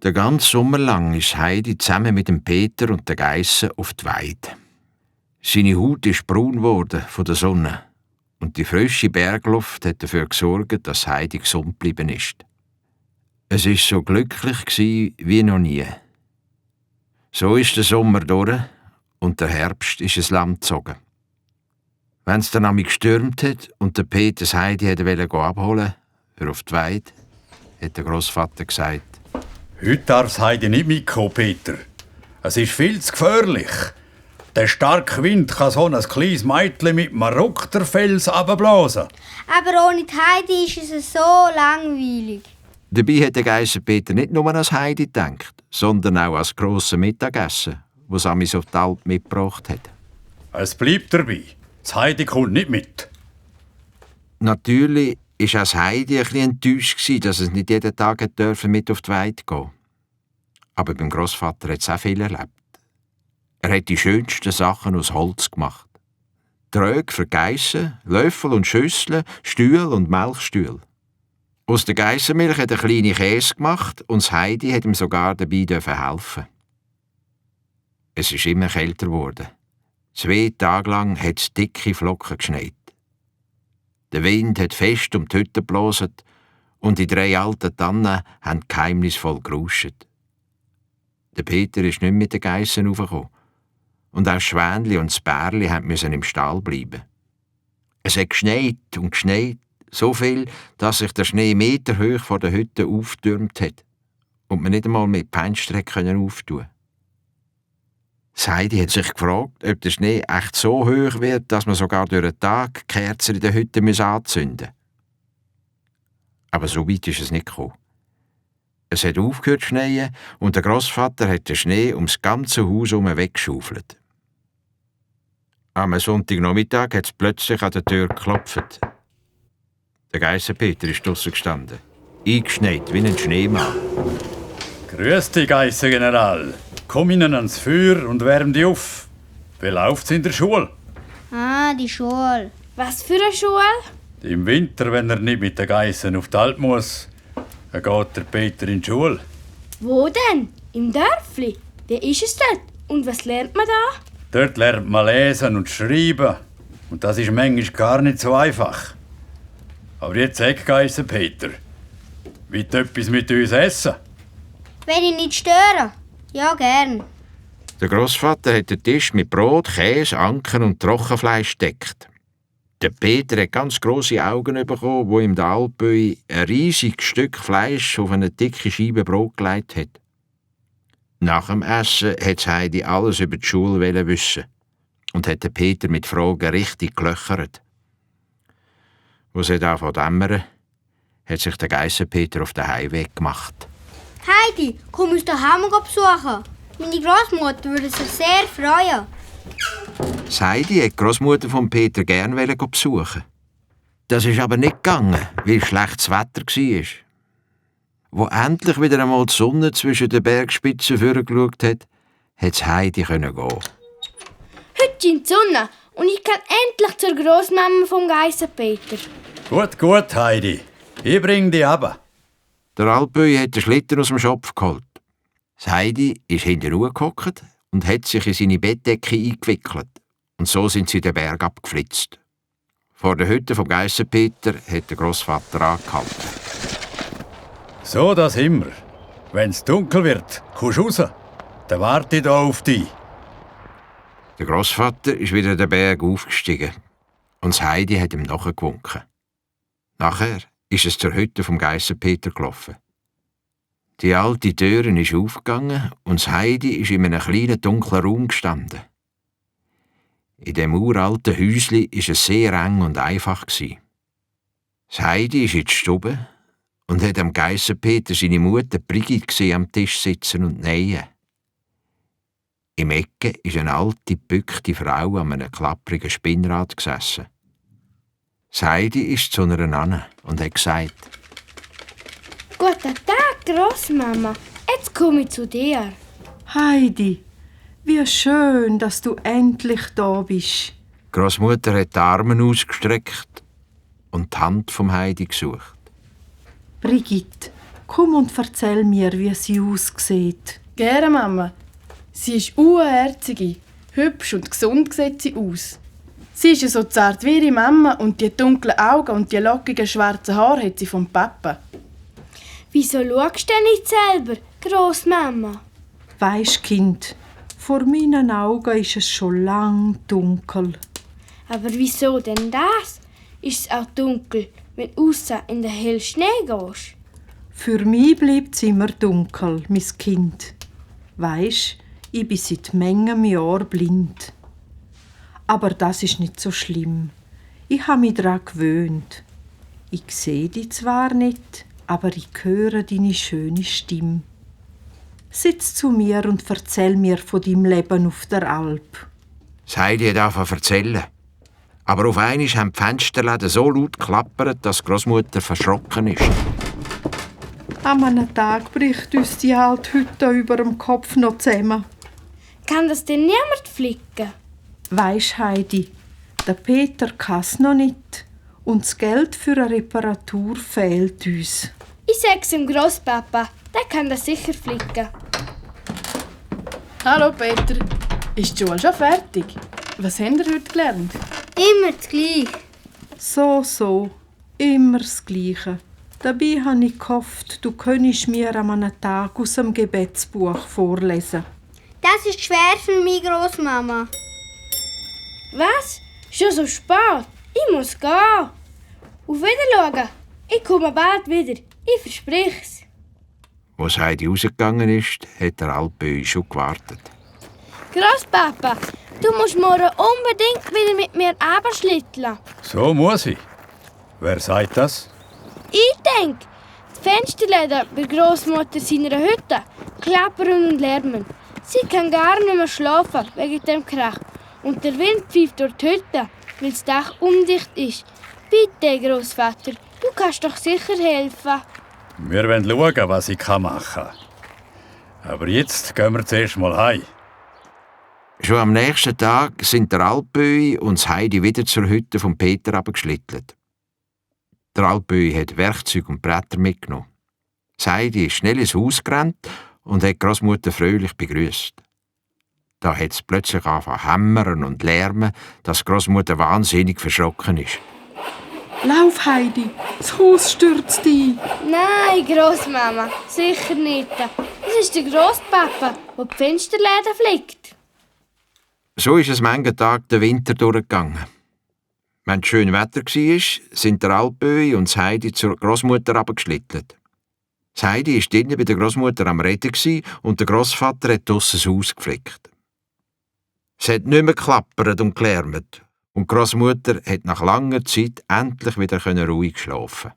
Den ganzen Sommer lang ist Heidi zusammen mit dem Peter und den Geissen auf die Weide. Seine Haut ist braun geworden von der Sonne und die frische Bergluft hat dafür gesorgt, dass Heidi gesund geblieben ist. Es war so glücklich wie noch nie. So ist der Sommer durch und der Herbst ist ins Land gezogen. Wenn es dann einmal gestürmt hat und der Peter das Heidi wollte abholen für auf die Weide, hat der Grossvater gesagt: «Heute darf das Heidi nicht mitkommen, Peter. Es ist viel zu gefährlich. Der starke Wind kann so ein kleines Mädchen mit einem Ruck den Fels runterblasen.» Aber ohne die Heidi ist es so langweilig. Dabei hat der Geisser Peter nicht nur an das Heidi gedacht, sondern auch an das grosse Mittagessen, das Amis auf die Alp mitgebracht hat. Es bleibt dabei. Das Heidi kommt nicht mit. Natürlich war auch das Heidi ein bisschen enttäuscht, dass es nicht jeden Tag mit auf die Weide gehen durfte. Aber beim Grossvater hat es auch viel erlebt. Er hat die schönsten Sachen aus Holz gemacht. Tröge für Geissen, Löffel und Schüsseln, Stühle und Milchstühle. Aus der Geissenmilch hat er kleine Käse gemacht und das Heidi hat ihm sogar dabei helfen. Es ist immer kälter geworden. 2 Tage lang hat es dicke Flocken geschneit. Der Wind hat fest um die Hütte geblasen und die 3 alten Tannen haben geheimnisvoll geruscht. Der Peter ist nicht mit den Geissen raufgekommen. Und auch das Schwänli und das Bärli mussten im Stall bleiben. Es hat geschneit und geschneit, so viel, dass sich der Schnee Meter hoch vor der Hütte aufgetürmt hat und man nicht einmal mit Fenstern auftun konnte. Das Heidi hat sich gefragt, ob der Schnee echt so hoch wird, dass man sogar durch den Tag Kerzen in der Hütte anzünden muss. Aber so weit ist es nicht gekommen. Es hat aufgehört zu schneien und der Grossvater hat den Schnee ums ganze Haus herum weggeschaufelt. Am Sonntagnachmittag hat es plötzlich an der Tür geklopft. Der Geissenpeter ist draussen gestanden, eingeschneit wie ein Schneemann. «Grüß dich, Geissengeneral. Komm Ihnen ans Feuer und wärm dich auf. Wie läuft's in der Schule?» «Ah, die Schule.» «Was für eine Schule?» «Im Winter, wenn er nicht mit den Geissen auf die Alp muss, dann geht der Peter in die Schule.» «Wo denn? Im Dörfli? Wie ist es dort? Und was lernt man da?» «Dort lernt man lesen und schreiben. Und das ist manchmal gar nicht so einfach. Aber jetzt sag, Geissenpeter, willst du etwas mit uns essen?» «Wenn ich nicht störe?» «Ja, gern.» Der Grossvater hat den Tisch mit Brot, Käse, Anken und Trockenfleisch gedeckt. Der Peter hat ganz grosse Augen bekommen, wo ihm der Alpböi ein riesiges Stück Fleisch auf eine dicke Scheibe Brot gelegt hat. Nach dem Essen hat Heidi alles über die Schule wissen und hat den Peter mit Fragen richtig gelöchert. Als er anfing zu dämmern, hat sich der Geissenpeter auf den Heimweg gemacht. «Heidi, komm uns daheim besuchen. Meine Großmutter würde sich sehr freuen.» Das Heidi wollte die Grossmutter von Peter gerne besuchen. Das ist aber nicht gegangen, weil schlechtes Wetter war. Wo endlich wieder einmal die Sonne zwischen den Bergspitzen vorgeschaut hat, konnte Heidi gehen. «Heute scheint die Sonne und ich kann endlich zur Grossmama vom Geissenpeter.» Gut, Heidi. Ich bring dich runter.» Der Alpböi hat den Schlitten aus dem Schopf geholt. Das Heidi ist hinten gehockt und hat sich in seine Bettdecke eingewickelt. Und so sind sie den Berg abgeflitzt. Vor der Hütte vom Geissenpeter hat der Grossvater angehalten. «So das immer. Wenn's dunkel wird, kommst du raus. Dann warte ich hier auf dich.» Der Grossvater ist wieder den Berg aufgestiegen und das Heidi hat ihm nachgewunken. Nachher ist es zur Hütte vom Geissenpeter gelaufen. Die alte Tür ist aufgegangen und das Heidi ist in einem kleinen dunklen Raum gestanden. In dem uralten Häusli war es sehr eng und einfach. Das Heidi ist in die Stube und hat am Geissenpeter seine Mutter Brigitte am Tisch sitzen und nähen. Im Ecke ist eine alte, gebückte Frau an einem klapprigen Spinnrad gesessen. Das Heidi ist zu einer an und hat gesagt: «Guten Tag, Grossmama. Jetzt komme ich zu dir.» Heidi, wie schön, dass du endlich da bist. Die Grossmutter hat die Arme ausgestreckt und die Hand vom Heidi gesucht. Brigitte, Komm und erzähl mir, wie sie aussieht. Gerne, Mama. Sie ist uherzige. Hübsch und gesund sieht sie aus. Sie ist ja so zart wie ihre Mama und die dunklen Augen und die lockigen schwarzen Haare hat sie vom Papa. Wieso schaust du denn nicht selber, Grossmama? Weisst, Kind, vor meinen Augen ist es schon lang dunkel. Aber wieso denn das? Ist es auch dunkel, wenn du aussen in den hellen Schnee gehst? Für mich bleibt es immer dunkel, mein Kind. Weisst, ich bin seit manchem Jahr blind. Aber das ist nicht so schlimm. Ich habe mich daran gewöhnt. Ich sehe dich zwar nicht, aber ich höre deine schöne Stimme. Sitz zu mir und erzähl mir von deinem Leben auf der Alp. Heidi hat angefangen zu erzählen. Aber auf einmal haben die Fensterläden so laut geklappert, dass die Großmutter verschrocken ist. An einem Tag bricht uns die alte Hütte über dem Kopf noch zusammen. Kann das denn niemand flicken? Weisst, Heidi, der Peter kann's noch nicht und das Geld für eine Reparatur fehlt uns. Ich sag's dem Grosspapa, der kann das sicher flicken. Hallo Peter, ist die Schule schon fertig? Was habt ihr heute gelernt? Immer das Gleiche. So, immer das Gleiche. Dabei habe ich gehofft, du könntest mir an einem Tag aus dem Gebetsbuch vorlesen. Das ist schwer für mich, Grossmama. Was? Schon so spät? Ich muss gehen. Auf Wiedersehen. Ich komme bald wieder. Ich versprich's. Als Heidi rausgegangen ist, hat der Alpöi schon gewartet. Grosspapa, du musst morgen unbedingt wieder mit mir runterschlitteln. So muss ich. Wer sagt das? Ich denke, die Fensterläden bei Grossmutter seiner Hütte klappern und lärmen. Sie kann gar nicht mehr schlafen wegen dem Krach. Und der Wind pfeift durch die Hütte, weil das Dach undicht ist. Bitte, Grossvater, du kannst doch sicher helfen. Wir wollen schauen, was ich machen kann. Aber jetzt gehen wir zuerst mal heim. Schon am nächsten Tag sind der Alpöi und das Heidi wieder zur Hütte von Peter abgeschlittelt. Der Alpöi hat Werkzeug und Bretter mitgenommen. Das Heidi ist schnell ins Haus gerannt und hat die Großmutter fröhlich begrüßt. Da hat es plötzlich angefangen zu hämmern und lärmen, dass die Großmutter wahnsinnig verschrocken ist. Lauf, Heidi, das Haus stürzt ein. Nein, Grossmama, sicher nicht. Das ist der Grosspapa, der die Fensterläden flickt. So ist es manchen Tag der Winter durchgegangen. Wenn es schön Wetter war, sind der Alpöi und das Heidi zur Großmutter abgeschlittelt. Das Heidi war drinnen bei der Großmutter am Reden und der Grossvater hat draussen das Haus geflickt. Es hat nicht mehr geklappert und gelärmt und die Großmutter hat nach langer Zeit endlich wieder ruhig schlafen.